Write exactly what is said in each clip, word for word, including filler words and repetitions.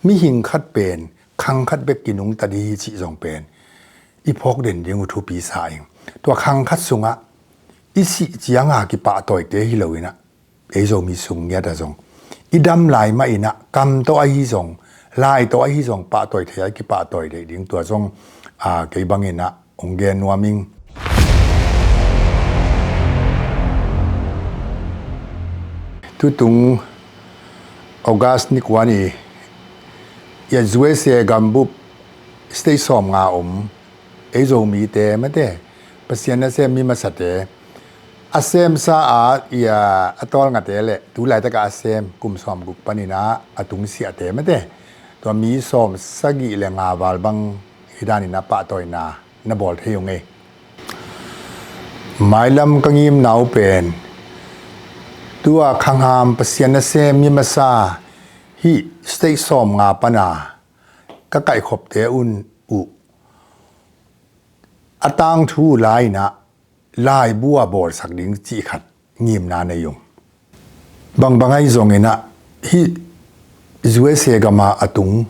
Mihing khat pen khang khat bek kinungta ding hi cih zong pen i phawk den ding uh thupi sa ing. Tua khang khat sungah i sih cianga kipahtawite hi loinah, ei Zomi sung ngiat ah zong i dam lai mah inah kam tawh ahi zong, lai tawh ahi zong pahtawi thei a kipahtawi deih ding tua zong, aa, kei banginah hong gen nuam ing. Tutung August ni kua ni i a U S A gambup state sawm nga om ei Zomite mate, Pasian nasem mi masate, a semsa a i a, a tawlngate le tu laitakah a sem kum sawm guk paninah a tungsiahte mate, tua mi sawm sagih le nga val bang hi daninah pahtawina na bawl thei ung ei. Mailam ka ngimna uh pen tua khangham Pasian nasem mi masa hih state sawm nga pana ka kaihkhopte un uh a tangthu lai-inah laibu a bawlsak ding cih khat ngimna nei ung. Bangbang ahi zonginah hih U S A gama a tung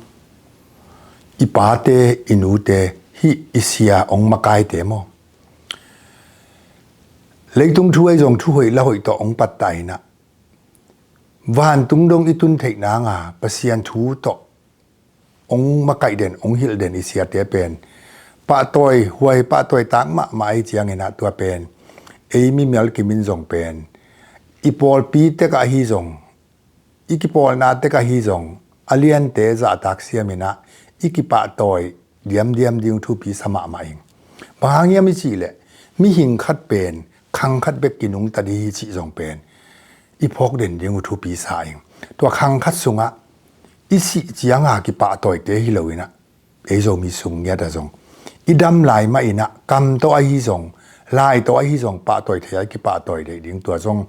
i pate i nute, hih i sia hong makaite maw, leitung thu ahi zong thu hoih la hoih tawh hong pattah inah vantung dong i tun theih nanga Pasian thu tawh hong makaih den, hong hilh den i siate pen pahtawi huai, pahtawi tak mahmah ahi cianginah tua pen ei mi mialkim in zong pen i pawlpi tekah ahi zong, i kipawlna tekah ahi zong a liante zahtak siaminah i kipahtawi diamdiam ding thupi sa mahmah ing. Bang hang hiam i cih leh mihing khat pen khang khat bek kinungta ding hi cih zong pen i phawk den ding uh thupi sa ing. Tua khang khat sungah i sih cianga kipahtawite hi loinah ei Zomi sung ngiat ah zong i dam lai mah inah kam tawh ahi zong, lai tawh ahi zong pahtawi thei a kipahtawi deih ding tua zong,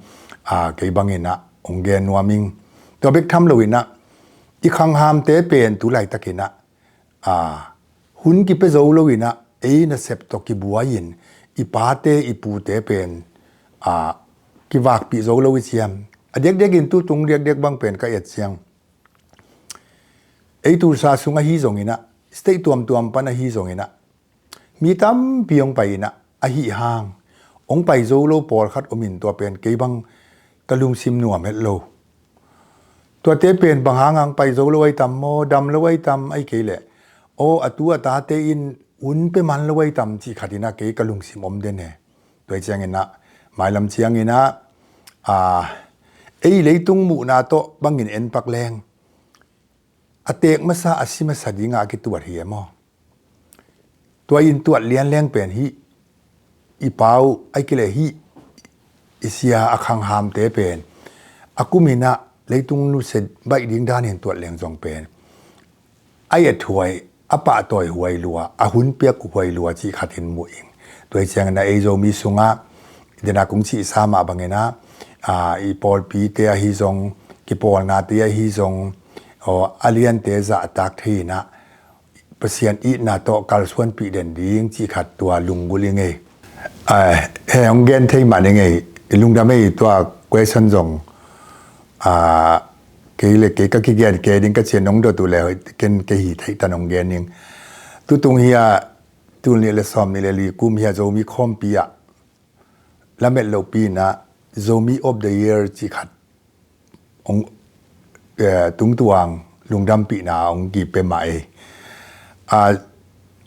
aa, kei banginah hong gen nuam ing. Tua bek tham loinah i khanghamte pen tu laitakinah, aa, hun kipia zo loinah ei nasep tawh kibuai-in i pate i pute pen, aa, kivakpih zo lo i ciam. A diakdiakin tutung diakdiak bang pen ka et ciang ei Tulsa sung ahi zonginah, state tuamtuam pan ahi zonginah mi tampi hong pai inah ahi hang hong pai zo lo pawlkhat omin tua pen kei bang ka lungsim nuam het lo. Tuate pen bang hang hang pai zo lo ahi tam maw, dam lo ahi tam ahi kei leh, aw, a tu a tate in hun pia man lo ahi tam cih khatinah kei ka lungsim om den e. Tua hi cianginah mailam cianginah, aa, ei leitung muhna tawh bangin enpak leng a teek masa, a si masa dingah a kituat hi e maw? Tua in tuat lianleng pen hih i pau ahi kei leh hih i sia a khanghamte pen a kuminah leitung nusia baih ding danin tuat leng zong pen a ethuai, a pahtawi huai lua, a hun piak huai lua cih khatin mu ing. Tua hi cianginah ei Zomi sungah dena kong cihsa mah banginah, aa, i pawlpite ahi zong, kipawlnate ahi zong, aw, a liante zahtak thei inah Pasian itna tawh kalsuanpih den ding cih khat tua lunggulh ing ei. Aa, he hong gen thei mah ning ei, lungdam ei tua question zong, aa, kei le kei ka kigen kei ding ka cian nong dot uh le ken kei hi theih tan hong gen ning. Tutung hi a tul nih le sawm nih le li kum hi a Zomi khawmpi ah lamet lohpi inah Zomi of the Year cih khat hong, eh, tungtuang lungdampihna hong kipia mah ei. A,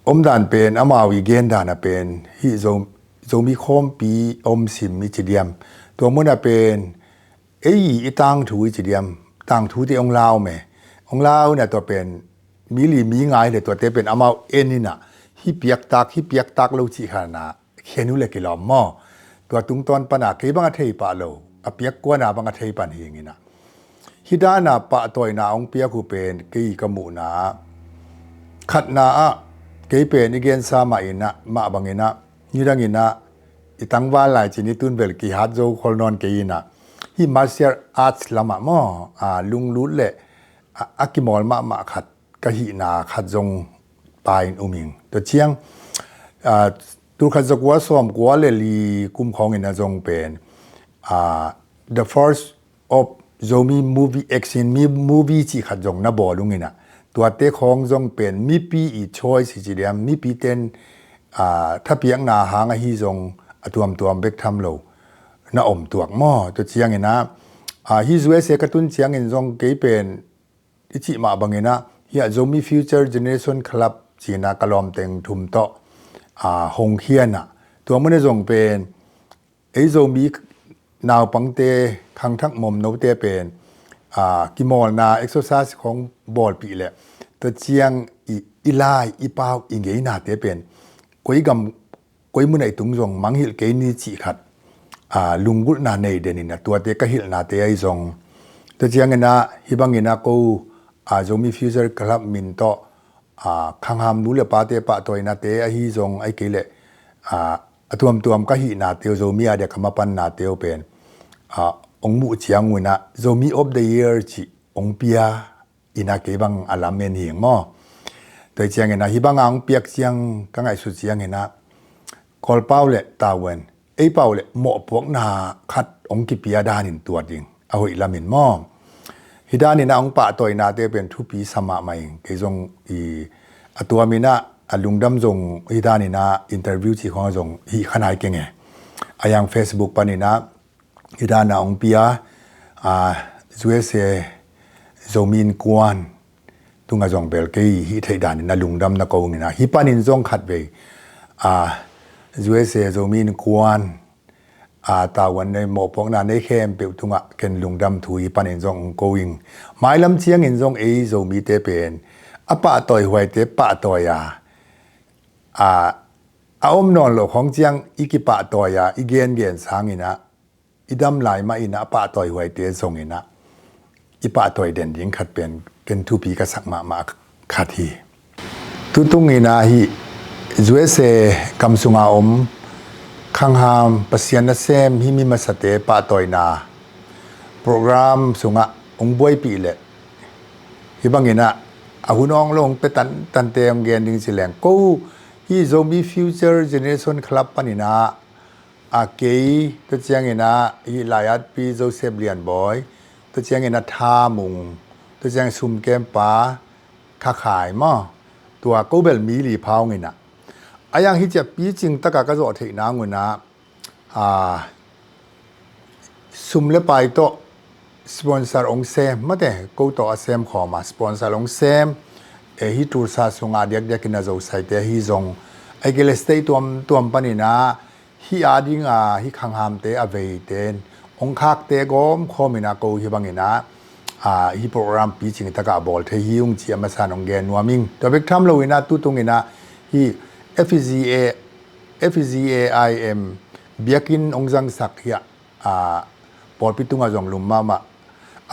omdan pen amau i gendan a pen hih Zo, Zomi khawmpi om sim i ci diam. Tua mun a pen ei i tangthu i ci diam, tangthute hong lau me. Hong lau inah tua pen mi li mi nga hi le tuate pen amau en inah hih piaktak, hih piaktak lo cih khanah khen uh le kilawm maw? Tua tungtawn pana kei bang a thei pah lo, a piak kuana bang a thei pan hinginah hih dana pahtawina hong piak uh pen kei ka muhna ah khatna ah kei pen i gensa mah inah, mah banginah nidanginah i tangval lai cin i tunbel kihat zo khol nawn kei inah hih martial arts lamah maw, a, lunglut le a, a kimawl mahmah khat ka hihna khat zong pai in um ing. Tua ciang, aa, tulkhat zakua sawmkua le li kum khawngin a zong pen, aa, the first of Zomi movie, action mi movie cih khat zong na bawl ung inah. tuate khawng zong pen mipi i choice hi ci diam, mipi ten a, thapiakna hang ahi zong a tuamtuam bek tham lo na om tuak maw? Tua ciangin ah, a, hi U S A ka tun ciangin zong kei pen i cih mah bangin ah, hi a Zomi Future Generation Club ci-in ah ka lawmteng thum tawh, a, hong khian ah, tua mun ah zong pen ei Zomi naupangte, khangthak mawmnote pen, a, kimawlna exercise khawng bawlpih leh, tua ciang i, i lai, i pau, i ngeinate pen koi gam, koi mun ah i tung zong mangngilh kei ni cih khat, a, lunggulhna nei den in ah tuate ka hilhnate ahi zong. Tua ciangin ah hih bangin ah ko, a, Zomi Future Club min tawh, a, khangham nu le pate pahtawinate ahi zong, ahih kei leh, a, a tuamtuam ka hihnate uh, Zomi a dia ka mapannate uh pen, a, hong muh ciang un ah Zomi of the Year cih hong pia in ah kei bang a lamen hi ing maw? Tua ciangin ah hih bang a hong piak ciang ka ngaihsut ciangin ah Kawlpau le Tavuan, ei pau le mawhpuakna khat hong kipia danin tua ding a hoih lamin maw? Hih danin ah hong pahtawinate pen thupi sa mahmah ing. Kei zong i a tuamin ah a lungdam zong hih danin ah interview cih khawng zong hih kha nai keng e. A yang Facebook panin ah hih danin ah hong pia, a, U S A Zomi Innkuan tungah zong bel kei hih theih danin ah lungdam na ko ung in ah, hih panin zong khatvei, a, U S A Zomi Innkuan, a, Tavuan nei, mawhpuakna nei khempeuh tungah ken lungdam thu hih panin zong hong ko ing. Mailam ciangin zong ei Zomite pen a pahtawi huaite pahtawi a, a, a om nawn lo khawng ciang i kipahtawi a, i gengen sangin ah i dam lai mah in ah a pahtawi huaite zongin ah i pahtawi den ding khat pen ken thupi ka sak mahmah khat hi. Tutung in ah hih U S A gam sunga om khangham, Pasian nasem, hih mi masate pahtawina program sungah hong buaipih leh hih bangin ah a hun awng lo hong pia tantante hong gen ding ci leng, ko hih Zomi Future Generation Club panin ah, a, kei, tua ciangin ah hih Lai-atpi Joseph Lianbawi, tua ciangin ah Tha Mung, tua ciang Sum Kempa, Kha Khai maw, tua ko bel mi li pha ung in ah, a yang hih ciah picing taka ka zawh theih nang un ah, a, sum le pai tawh sponsor hong sem, mate, ko tawh a sem khawm a sponsor hong sem, e, hih Tulsa sunga diakdiakin a Zosaite ahi zong, ahih kei leh state tuamtuam panin ah hih a dinga hih khanghamte a veite in hong khakte gawm khawm in ah ko hih bangin ah, a, hih program picing takah bawl thei hi ung ci a masa in hong gen nuam ing. Tua bek tham lo in ah tutung in ah hih F Z A, F Z A I M biakinn hong zangsak hi a, a, pawlpi tungah zong lum mahmah.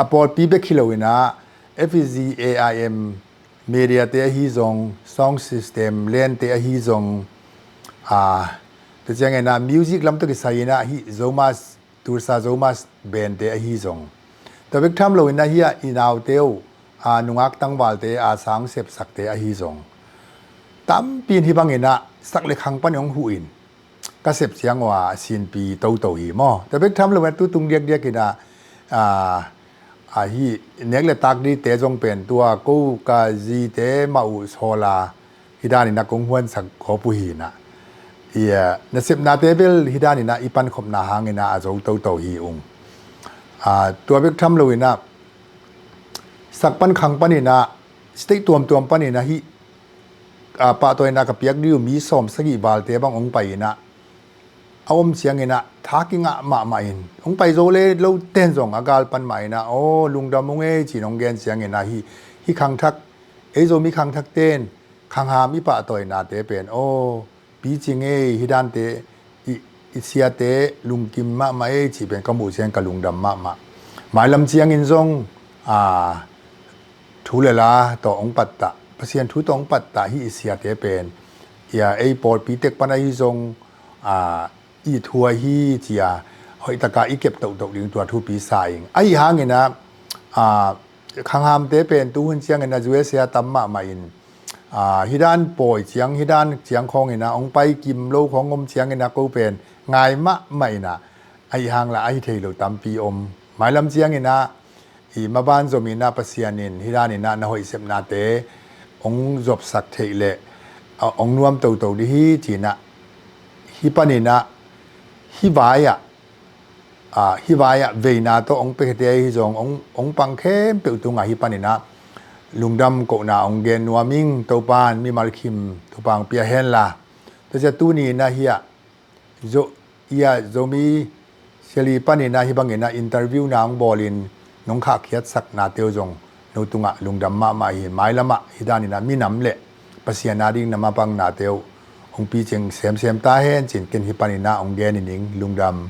A pawlpi bek hi lo in ah F Z A I M mediate ahi zong, sound system lente ahi zong, a, tua ciangin ah music lam tawh kisai in ah hih Zomus, Tulsa Zomus band te ahi zong, tua bek tham lo in ah hih a i naute uh, a, nungak tangvalte a sang sepsakte ahi zong, tampi in hih bangin ah sak le khang pan hong huh in ka sep ciang uh a sinpi toto hi maw? Tua bek tham lo in ah tutung diakdiak in ah, a, a, hih nek le tak dingte zong pen tua ko ka zite mah uh sawl a, hih danin ah kong huansak khawm uh hi in ah, i, a, nasepnate bel hih danin ah i pankhopna hangin ah a zo toto hi ung. A, tua bek tham lo in ah sak pan khang panin ah state tuamtuam panin ah hih, a, pahtawina ka piak ding uh mi sawm sagih valte bang hong pai in ah, a om ciangin ah tha kingah mahmah in, hong pai zo le lote in zong a gal pan mah in ah, aw, lungdam ung ei ci-in hong gen ciangin ah hih, hih khangthak, ei Zomi khangthakte in khangham i pahtawinate pen, aw, picing ei, hih dante i, i siate lungkim mahmah ei cih pen ka muh ciang ka lungdam mahmah. Mailam ciangin zong, a, thu le la tawh hong pattah, Pasian thu tawh hong pattah hih i siate pen, ia, ei pawlpi tek pan ahi zong, a, i thu ahi ci a hoih taka i kep tohtoh ding tua thupi sa ing. Ahi hangin ah, a, khanghamte pen tuhun ciangin ah U S A a tam mahmah in, a, hih dan pawi ciang, hih dan ciang khawngin ah hong pai kim lo khawng om ciangin ah ko pen ngai mahmah in ah, ahi hang lah ahi thei lo tampi om. Mailam ciangin ah i maban zom inah Pasian in hih dan inah na hoih sepnate hong zopsak theih leh, a, hong nuam toto dih hi cinah, hih paninah, hih vai-ah, a, hih vai-ah veina tawh hong piakhiate ahi zong hong, hong pang khempeuh tungah hih paninah lungdam kohna hong gen nuam ing. Topa in mimal khim thupha hong pia henla. Tua ciah tuni inah hiah Zo, ia Zomi Siali paninah hih banginah interview na hong bawlin nong khahkhiatsaknate uh zong no tungah lungdam mahmah hi. Mailamah hih daninah minam le Pasian ading na mapangnate uh hong picing semsem ta hen cin ken hih paninah hong genin ing. Lungdam.